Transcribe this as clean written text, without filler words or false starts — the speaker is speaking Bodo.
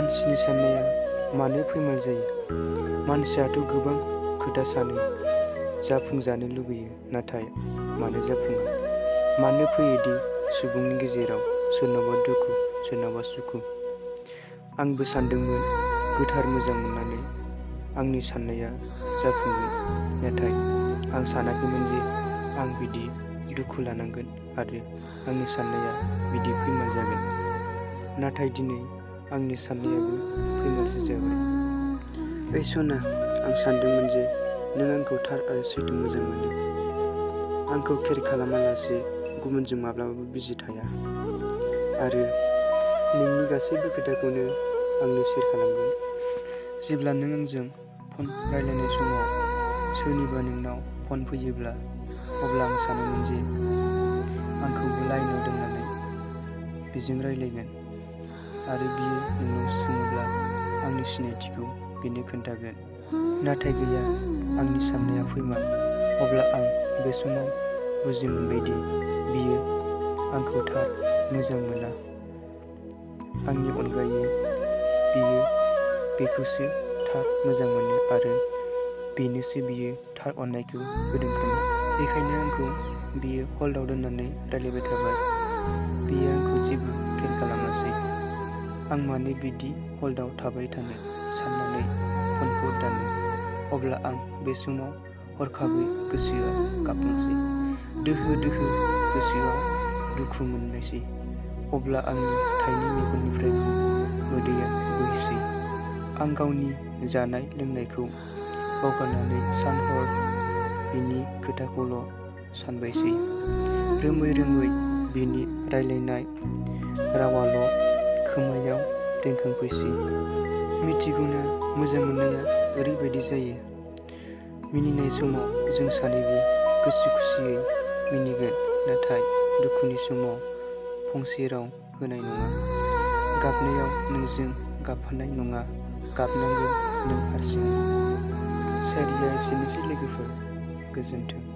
मानसिनि साननाया मानो फैमाल जायो? मानसियाथ' गोबां खोथा सानो, जाफुंजानो लुबैयो, नाथाय मानो जाफुङा? मानो फैयोदि सुबुंनि गेजेराव सोरनावबा दुखु, सोरनावबा सुखु? आंबो सानदोंमोन गोथार मोजां मोननानै आंनि साननाया जाफुंगोन, नाथाय आं सानाखैमोन जे आं बिदि दुखु लानांगोन आरो आंनि साननाया बिदि फैमाल जागोन। नाथाय दिनै आंनि साननायाबो फैमालसो जाबाय। ओइ सना, आं सानदोंमोन जे नों आंखौ थार आरो सैथो मोजां मोनो, आंखौ केयार खालामालासे गुबुनजों माब्लाबाबो बिजि थाया, आरो नोंनि गासैबो खोथाखौनो आंनो शेयार खालामगोन। जेब्ला नों आंजों फन रायलायनाय समाव सोरनिबा नोंनाव फन फैयोब्ला, अब्ला आं सानोमोन जे आंखौबो लाइनाव दोननानै बेजों रायलायगोन आरो बियो नोंनाव सोङोब्ला आंनि सिनायथिखौ बेनो खोन्थागोन। नाथाय गैया, आंनि साननाया फैमाल। अब्ला आं बे समाव बुजि मोनबायदि बियो आंखौ थार मोजां मोना। आंनि अनगायै बियो बेखौसो थार मोजां मोनो आरो बेनोसो बियो थार अननायखौ होदों खोमा। बेखायनो आंखौ बियो हल्डआव दोननानै रायलायबाय थाबाय। बियो आंखौ जेबो केयार खालामासै। आं मानो बिदि हल्डआव थाबाय थानो साननानै फनखौ दानो। अब्ला आं बे समाव हरखाबै गोसोआ गाबलांसै। दोहो दोहो गोसोआव दुखु मोननायसै। अब्ला आंनि थाइनै मेगननिफ्रायबो मोदैया बोहैसै। आं गावनि जानाय लोंनायखौ बावगारनानै सान-हर बिनि खोथाखौल' सानबायसै। रोमै रोमै बिनि रायलायनाय रावाल' खोमायाव रिंखांफैसै। मिथिगौना, मोजां मोननाया ओरैबायदि जायो। मिनिनाय समाव जों सानैबो गोसो खुसियै मिनिगोन, नाथाय दुखुनि समाव फंसे राव होनाय नङा। गाबनायाव नोंजों गाबफानाय नङा, गाबनांगोन नों हारसिङै। शायरिया एसेनोसै लोगोफोर, गोजोन्थों।